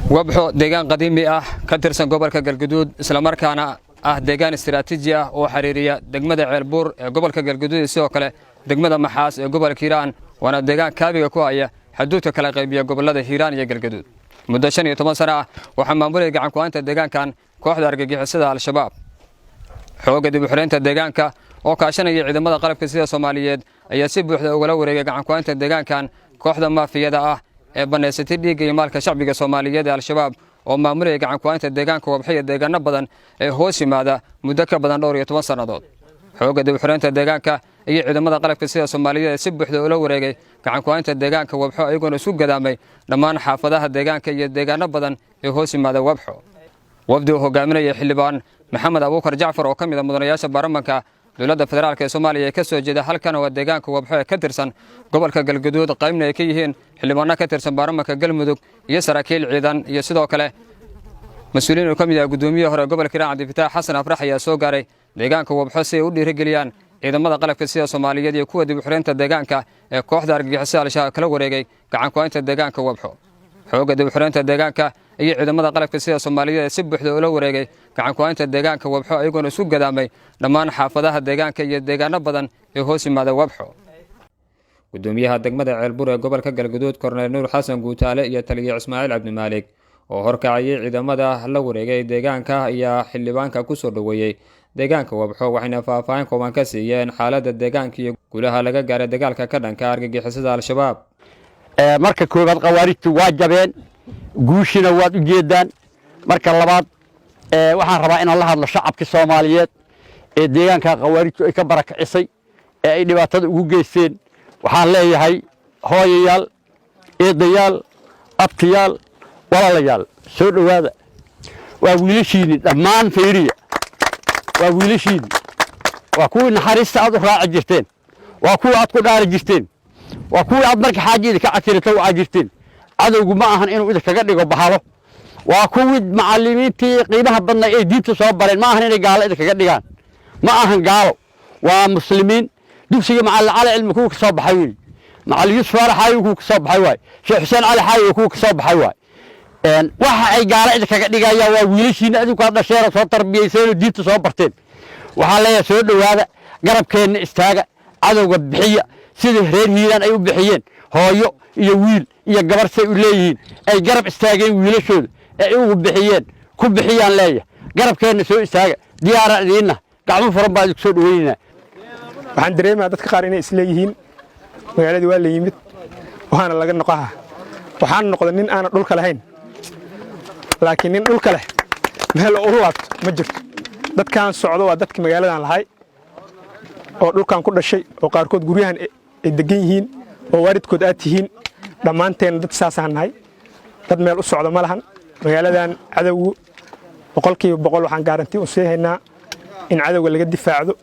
Wabxo, deegaan qadiimi ah ka tirsan gobolka Galguduud, islamarkaana ah deegaan istiraatiiji ah oo xiriiriya degmada Ceelbuur ee gobolka Galguduud iyo sidoo kale degmada Maxaas ee gobolka Hiiraan, waana deegaan kaabiga ku haya xaduudka kala qaybiya gobolada Hiiraan iyo Galguduud. Muddo 15 sano ah waxaa maamulaya gacanku-haynta deegaankan kooxda argagixisada Al-Shabaab. Xoogga dib u xidhaynta deegaanka oo kaashanaya ciidamada qalabka sida Soomaaliyeed ayaa si buuxda ugala wareegay gacanku-haynta deegaankan kooxda maafiyada ah ee bannaysatay dhiigga iyo maalka shacbiga Soomaaliyeed ee Al-Shabaab, oo maamulaya gacanku-haynta deegaanka Wabxo iyo deegaano badan ee hoos yimaada muddo ka badan dhowr iyo toban sannadood. Xoogga dib u xidhaynta deegaanka iyo ciidamada qalabka sida Soomaaliyeed ee si buuxda ula wareegay gacanku-haynta deegaanka Wabxo, iyagoona isku gadaamay dhammaan xaafadaha deegaanka iyo deegaano badan ee hoos yimaada Wabxo. Wafdi uu hogaaminaya Xildhibaan Maxamed Abuukar Jacfar oo ka mid ah mudanayaasha baarlamanka dowladda federaalka ee Soomaaliya ee ka soo jeeda halkan waa deegaanka Wabxo ee ka tirsan gobolka Galguduud, qaybna ay ka yihiin xildhibaano ka tirsan baarlamanka Galmudug iyo saraakiil ciidan iyo sidoo kale mas-uuliyiin uu ka mid yahay guddoomiyihi hore gobolka Hiiraan Cabdifitaax Xasan Afrax, ayaa soo gaaray deegaanka Wabxo si ay u dhiirigeliyaan ciidamada qalabka sida Soomaaliyeed iyo kuwa dib u xidhaynta deegaanka ee kooxda argagixisada Al-Shabaab kala wareegay gacanku-haynta deegaanka Wabxo. Xoogga dib u xidhaynta deegaanka iyo ciidamada qalabka sida Soomaaliyeed ee si buuxda ula wareegay gacanku-haynta deegaanka Wabxo, iyagoona isku gadaamay dhammaan xaafadaha deegaanka iyo deegaano badan ee hoos yimaada Wabxo. Gudoomiyaha degmada Ceelbur ee gobolka Galguduud, Korneyl Nuur Xasan Guutaale, iyo taliye Ismaaciil Cabdimaalig oo horkacayay ciidamada la wareegay deegaanka ayaa xildhibaanka kusoo dhoweeyey deegaanka Wabxo, waxayna faahfaahin kooban ka siiyeen xaaladda deegaanka iyo guulaha laga gaaray dagaalka ka dhanka argagixisada Al-Shabaab. Marka koowaad, khawaarijtu waa jabeen, guushina waad u jeedaan. Marka labaad, waxaan rabaa inaan la hadlo shacabka Soomaaliyeed ee deegaanka khawaarijtu ay ka barakacisay ee ay dhibaatada ugu geysteen. Waxaan leeyahay: hooyayaal, eedayaal, abtiyaal, walaalayaal, soo dhowaada. Waa wiilashiinni dhammaan. Fayriya, waa wiilashiinni, waa kuwii naxariista aad u raaci jirteen, waa kuwii aad ku dhaari jirteen, waa kuwii aad marka xaaji idinka cakirata u jirteen. Cadowgu ma ahan inuu idinkaga dhigo bahalo. Waa kuwii macallimiintii qiimaha badnaa ee diinta soo bareen. Ma ahan inay gaalo idinkaga dhigaan, ma ahan gaalo, waa muslimiin. Dugsiga Macallin Cali Cilmi kuwa ka soo baxay wey, Macallin Yuusuf Faarax Xaayi kuwa ka soo baxay waay, Sheekh Xuseen Cali Xaayi kuwa ka soo baxay waay. Waxa ay gaalo idinkaga dhigayaan waa wiilashiina adinku aad dhasheen, soo tarbiyayseen oo diinta soo barteen. Waxaa leeyahay: soo dhowaada, garabkeenna istaaga, cadowga bixiya, sida reer Hiiraan ay u bixiyeen. Hooyo iyo wiil iyo gabar say u leeyihiin ay garab istaageen wiilashooda ee ugu bixiyeen, ku bixiyaan leeyahay. Garabkeenna soo istaaga, diyaara idiinna, gacmo furan baa idinku soo dhoweynaynaa. Waxaan dareemayaa dadka qaar inay isleeyihiin magaaladii waa la yimid, waxaana laga noqoha. Waxaan noqday nin aanan dhulka lahayn, laakiin nin dhulka leh meel oo u laabto ma jirto. Dadkaan socdo waa dadka magaaladan lahay oo dhulkan ku dhashay, oo qaarkood guryahan ay degan yihiin, oo waalidkood aad tihiin. Dhammaanteen dad saasaan nahay, dad meel u socdo ma lahan. Magaaladan cadowgu 100% waxaan guarantee u sii haynaa in cadowga laga difaacdo.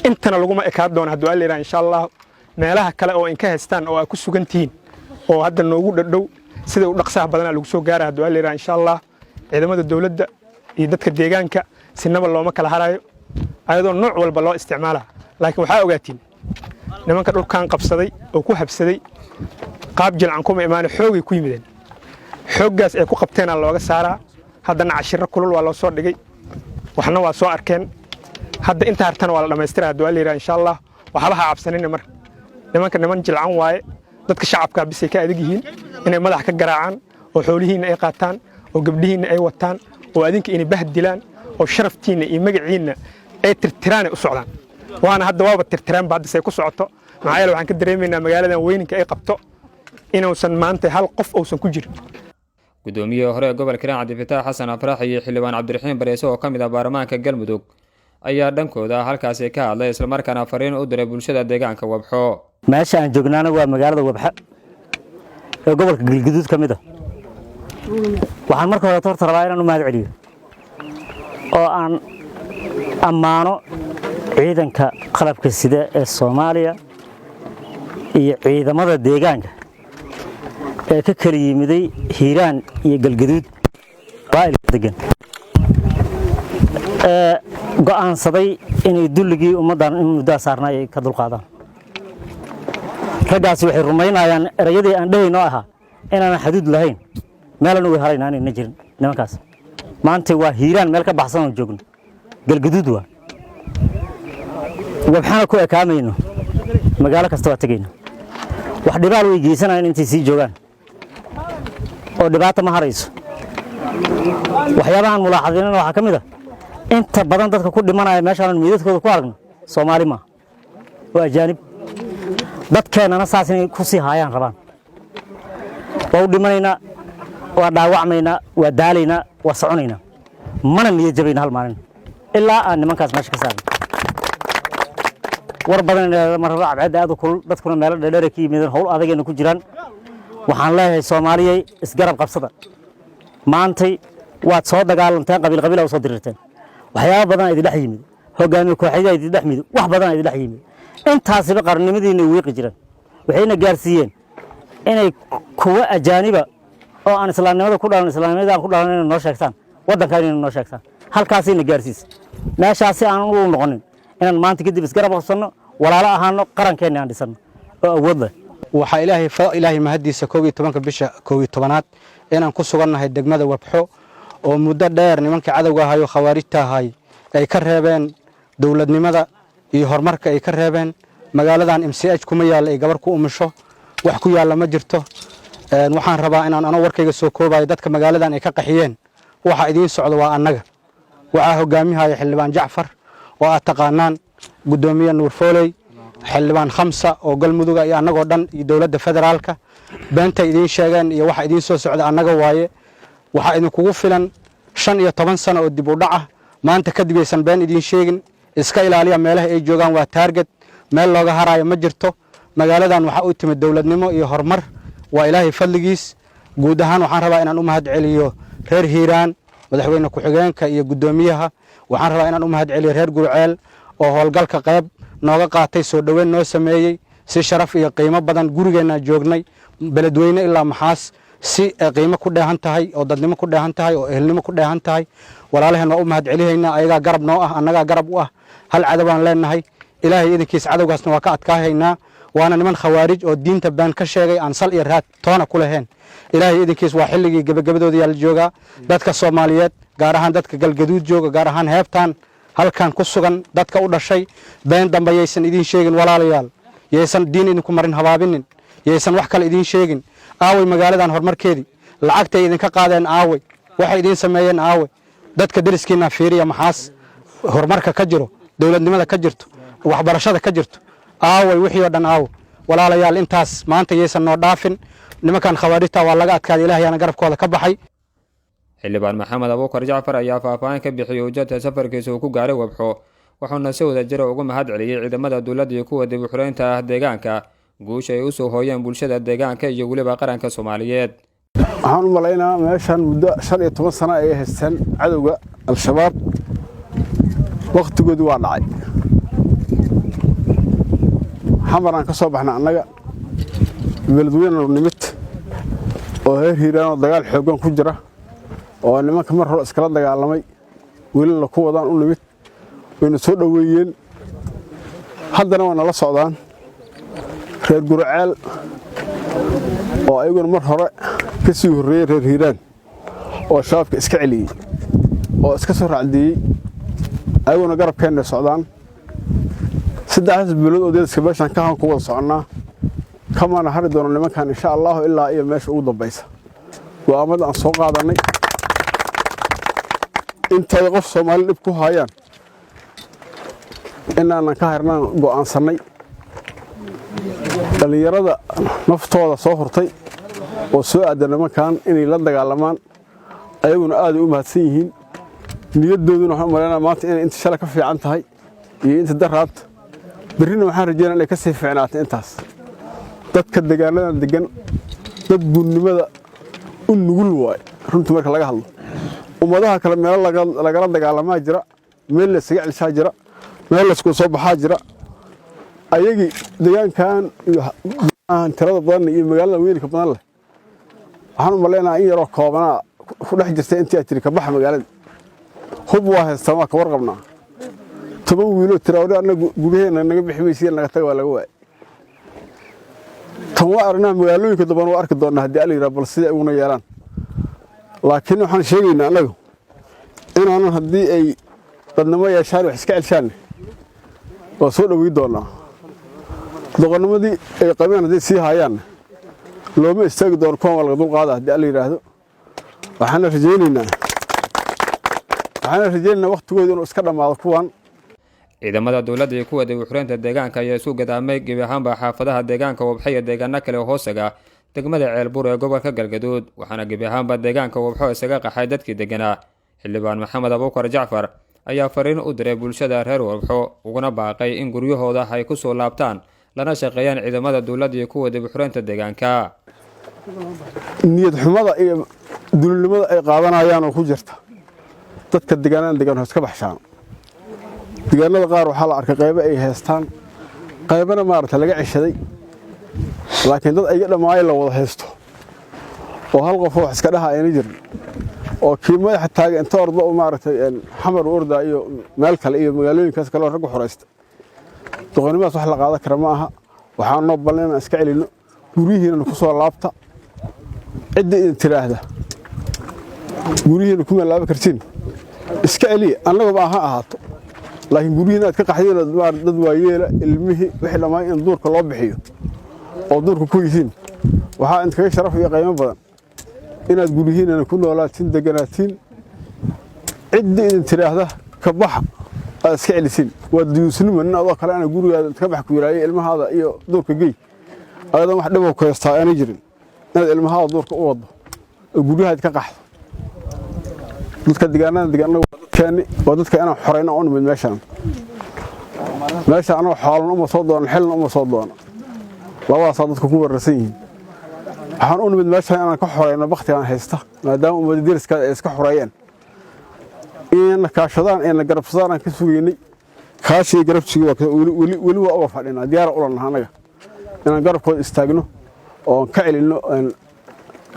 Intana laguma ekaan doono hadduu Alla yidhaha, insha Allah. Meelaha kale oo inka haystaan oo aad ku sugan tihiin oo hadda noogu dhadhow, sida u dhaqsaha badanaa lagu soo gaara hadduu Alla yidhaha, insha Allah. Ciidamada dowladda iyo dadka deegaanka sinaba looma kala harayo, ayadoo nooc walba loo isticmaala. Laakiin waxaa ogaatiin, nimanka dhulkan qabsaday oo ku habsaday qaab jilcan kuma imaane, xoogay ku yimideen. Xooggaas ay ku qabteenaa looga saaraa. Haddana cashiro kulul waa loo soo dhigay, waxna waa soo arkeen. Hadda inta hartana waa la dhammaystira hadduu Alla yidhaha, insha Allah. Waxba ha cabsanina. Marka nimanka niman jilcan waaye, dadka shacabka bisay ka adag yihiin inay madax ka garaacaan oo xoolihiinna ay qaataan oo gabdhihiinna ay wataan oo adinka inay bahdilaan oo sharaftiinna iyo magaciinna ay tirtiraanay u socdaan. Waana hadda waaba tirtiraanba hadda say ku socoto. Maxaa yeele, waxaan ka dareemaynaa magaaladan weyninka ay qabto inuusan maanta hal qof uusan ku jirin. Gudoomiyihii hore ee gobolka Hiiraan Cabdifitaax Xasan Afrax iyo Xildhibaan Cabdiraxiim Bareese oo ka mid ah baarlamaanka Galmudug ayaa dhankooda halkaasi ka hadlay, islamarkaana fariin u diray bulshada deegaanka Wabxo. Meesha aan joognaana waa magaalada Wabxa ee gobolka Galguduud ka mid ah. Waxaan marka hore horta rabaa inaan u mahad celiyo oo aan ammaano ciidanka qalabka sida ee Soomaaliya iyo ciidamada deegaanka ee ka kala yimiday Hiiraan iyo Galgaduud qabaa'ilka degan ee go'aansaday inay dulligii ummaddan in muddaa saarnay ay ka dulqaadaan. Raggaasi waxay rumaynayaan erayadii aan dhehaynoo ahaa inaanan xaduud lahayn. Meelan uga harayna aanayna jirin nimankaas. Maanta waa Hiiraan meel ka baxsan oon joogno, Galgaduud waa Wabxana ku ekaamayno, magaalo kasta waa tegayna. Wax dhibaal way geysanayaan intay sii joogaan oo dhibaata ma harayso. Waxyaabahan mulaaxadiinana waxaa ka mid ah inta badan dadka ku dhimanaya meeshaanan meydadkooda ku aragno Soomaali maaha, waa ajaanib. Dadkeennana saas inay ku sii haayaan rabaan. Waa u dhimanaynaa, waa dhaawacmaynaa, waa daalaynaa, waa soconaynaa, mana niyad jabayna hal maalin ilaa aan nimankaas meesha ka saarno. War badan ma rabo. Cadceedda aad u kulul, dadkuna meelo dheerdheer ka yimideen, howl adagayna ku jiraan. Waxaan leeyahay, Soomaaliyay, isgarab qabsada. Maantay waad soo dagaalanteen, qabiil qabiil u soo dirirteen, waxyaaba badan idin dhex yimid, hogaamiye kooxyada idin dhex yimid, wax badan idin dhex yimid. Intaasiba qarannimadiina wiiqi jireen, waxayna gaarsiiyeen inay kuwa ajaaniba oo aan islaamnimada ku dhalan, islaamnimada aan ku dhalan, inay noo sheegtaan waddanka, inay noo sheegtaan. Halkaasayna gaarsiisay. Meeshaasi aan u noqonin, inaan maanta kadib isgarab qabsanno, walaalo ahaano, qarankeenna aan dhisanno oo awood leh. Waxaa Ilaahay mahaddiisa 11-ka bisha 11aad inaan ku sugannahay degmada Wabxo oo muddo dheer nimanka cadowga ahayo khawaarijta ahay ay ka reebeen dowladnimada iyo horumarka ay ka reebeen. Magaaladan MCH kuma yaalla ay gabar ku umusho, wax ku yaalla ma jirto. Waxaan rabaa inaan anoo warkayga soo koobayo, dadka magaaladan ay ka qaxiyeen, waxa idiin socdo waa annaga. Waxaa hogaamihaya Xildhibaan Jacfar oo aad taqaanaan, guddoomiye Nuur Fooley, Xildhibaan Khamsa oo Galmuduga iyo annagoo dhan iyo dowladda federaalka. Beentay idiin sheegeen iyo waxa idiin soo socda annaga waaye. Waxaa idinkugu filan 15 sano oo dib u dhac ah. Maanta kadib aysan been idiin sheegin. Iska ilaaliya meelaha ay joogaan, waa target, meel looga haraayo ma jirto. Magaaladan waxaa u timid dowladnimo iyo horumar, waa Ilaahay fadligiis. Guud ahaan waxaan rabaa inaan u mahad celiyo reer Hiiraan, madaxweyne ku-xigeenka iyo guddoomiyaha. Waxaan rabaa inaan u mahad celiyo reer Gurceel oo howlgalka qayb nooga qaatay, soo dhoweyn noo sameeyey si sharaf iyo qiimo badan. Gurigeennaa joognay, Beledweyne ilaa Maxaas, si qiimo ku dheehan tahay oo dadnimo ku dheehan tahay oo ehelnimo ku dheehan tahay. Walaalaheen waa u mahad celihaynaa, ayagaa garab noo ah, annagaa garab u ah. Hal cadow aan leenahay, Ilaahay idinkiis cadowgaasna waa ka adkaahaynaa. Waana niman khawaarij oo diinta been ka sheegay, aan sal iyo raad toona ku lahayn. Ilaahay idinkiis waa xilligii gebagabadooda yaa la joogaa. Dadka Soomaaliyeed, gaar ahaan dadka Galgaduud jooga, gaar ahaan heebtan halkan ku sugan dadka u dhashay, been dambe yaysan idiin sheegin, walaalayaal. Yaysan diin idinku marin habaabinin, yaysan wax kale idiin sheegin. Aaway magaaladan horumarkeedii? Lacagtay idinka qaadeen aaway? Waxay idiin sameeyeen aaway? Dadka deriskiinna fiiriya, Maxaas horumarka ka jiro, dowladnimada ka jirto, waxbarashada ka jirto, aaway wixii oo dhan? Aawo, walaalayaal? Intaas maanta yaysan noo dhaafin. Nimankan khawaarijta waa laga adkaaday, Ilaahyaana garabkooda ka baxay. Xildhibaan Maxamed Abuukar Jacfar ayaa faahfaahin ka bixiyey ujeedka safarkiisa uu ku gaaray Wabxo, wuxuuna si wada jira ugu mahad celiyey ciidamada dowladda iyo kuwa dib u xureynta ah deegaanka guusha ay usoo hooyeen bulshada deegaanka iyo weliba qaranka Soomaaliyeed. Waxaan u malaynaa meeshan muddo 15 sano ay haysteen cadowga Al-Shabaab. Wakhtigoodii waa dhacay. Xamaraan ka soo baxnay annaga, Beledweyne nimid oo reer Hiiraanoo dagaal xooggan ku jira oo nimanka mar hore iskala dagaalamay, welina ku wadaan u nimid. Wayna soo dhoweeyeen, haddana waa nala socdaan. Reer Gurceel oo ayaguna mar hore ka sii horreeyey reer Hiiraan oo Shabaabka iska celiyey oo iska soo raacdiiyey, ayaguna garabkeenna socdaan. Saddexdaas bilood oo deriska meeshaan ka han ku wada soconnaa, kamaana hari doono nimankan, insha Allahu, ilaa iyo meesha ugu dambaysa. Go'aamada aan soo qaadannay, intay qof Soomaali dhib ku haayaan inaanan ka harnaan go'aansannay. Dhallinyarada naftooda soo hurtay oo soo aadda nimankan inay la dagaalamaan, ayaguna aaday u mahadsan yihiin. Niyaddooduna waxaan u malaynaa maanta inay inta shalay ka fiican tahay iyo inta daraad. Berrina waxaan rajeynaa inay ka sii fiicnaatay intaas. Dadka deegaanadan degan dad guurnimada u nugul waay. Runtii marka laga hadlo, ummadaha kale meelo lagala dagaalamaa jira, meel la isaga celshaa jira, meel laysku soo baxaa jira. Ayagii deegaankan iyo tirada badan iyo magaalada weynka badan leh, waxaan u malaynayaa in yaroo koobanaa ku dhex jirta intii aad tiri ka baxa magaalada. Hub waa haystaan, waa ka warqabnaa. 10 wiiloo tiraawri annaga guryaheena naga bixi maysiin, naga taga, waa laga waayay. Tan waa aragnaa, magaalooyinka damban waa arki doonnaa haddii Alla yidhaha, bal siday uguna yeelaan. Laakiin waxaan sheegaynaa annagu inaanan haddii ay dadnimo yeeshaan wax iska celshaanne waa soo dhoweyn doonnaa. Doqonnimadii ay qabeen hadday sii haayaanna looma istaagi doono, kuwan waa laga dulqaada haddii Alla yidhaahdo. Waxaana rajaynaynaa wakhtigooda inuu iska dhammaado kuwan. Ciidamada dowladda iyo kuwa dib u xureynta deegaanka ayaa isu gadaamay gebi ahaanba xaafadaha deegaanka Wabxo iyo deegaano kale oo hoosaga degmada Ceelbuur ee gobolka Galgaduud, waxaana gebi ahaanba deegaanka Wabxo isaga qaxay dadkii deganaa. Xildhibaan Maxamed Abuukar Jacfar ayaa fariin u diray bulshada reer Wabxo, uguna baaqay in guryahooda ay ku soo laabtaan lana shaqeeyaan ciidamada dowladda iyo kuwa dib u xureynta deegaanka. Niyad xumada iyo dulinimada ay qaadanayaan oo ku jirta dadka deegaanada degan hoos ka baxshaan. Deegaanada qaar waxaa la arkay qaybo ay haystaan, qaybana maaragta laga ceshaday, laakiin dad ayga dhammaaya la wada haysto oo hal qof wax iska dhaha ayna jirin, oo kii madaxa taaga inta ordo oo maaragtay Xamar u ordaa iyo meel kale iyo magaalooyinkaas kale oo raggu xoraysta. Doqonnimadaas wax la qaadan kara ma aha. Waxaan noo ballan inaan iska celinno. Guryihiinana ku soo laabta. Cidda idin tiraahda guryihiina kuma laaban kartiin, iska celiya, annagaba ha ahaato, laakiin guryihiina aad ka qaxdeen, dad waayeela, ilmihii, wixii dhammaan in duurka loo bixiyo oo duurka ku yihiin, waxaa inkaga sharaf iyo qiimo badan inaad guryihiinana ku noolaatiin, deganaatiin. Cidda idin tiraahda ka baxa aad iska celisiin. Waa duyuusnimo nin adoo kale ana gurigaada ka bax ku yiraayo, ilmahaada iyo duurka gey, ayadan wax dhiboo ku haystaa aanay jirin, inaad ilmahaada duurka u waddo oo guryahaad ka qaxdo. Dadka deegaanada deegaanada waa dadkeeni, waa dadka inaan xoreyno oo nimid meeshaan. Meesha anoo xoolan uma soo doono, xilna uma soo doono, labadaasaa dadku ku wararsan yihiin. Waxaan u nimid meeshaan inaan ka xoreyno baktigaan haysta, maadaama ummadda deriskaada ay iska xoreeyeen. Inayna kaashadaan, ayna garabsadaan aan ka sugaynay. Kaashii garabsigii waa weli, weli waa uga fadhinaa, diyaara ulannaha annaga inaan garabkooda istaagno oon ka celinno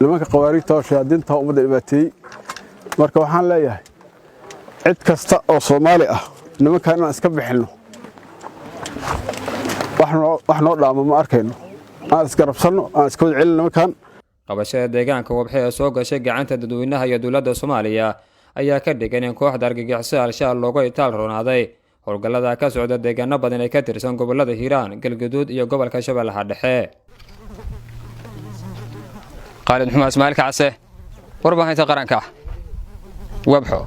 nimanka khawaariijta oo shayaadiinta ummadda dhibaateeyey. Marka waxaan leeyahay cid kasta oo Soomaali ah, nimankan inaan iska bixinno wax noo dhaamo ma arkayno. Aan isgarabsanno, aan iska wada celin nimankan. Qabashada deegaanka Wabxe ee soo gashay gacanta dadweynaha iyo dowladda Soomaaliya ayaa ka dhigan in kooxda argagixisada Al-Shabaab looga itaal roonaaday howlgallada ka socda deegaano badan ee ka tirsan gobolada Hiiraan, Galgaduud iyo gobolka Shabeellaha Dhexe. Khaalid Maxamed Ismaaciil Kacse, warbaahinta qaranka, Wabxo.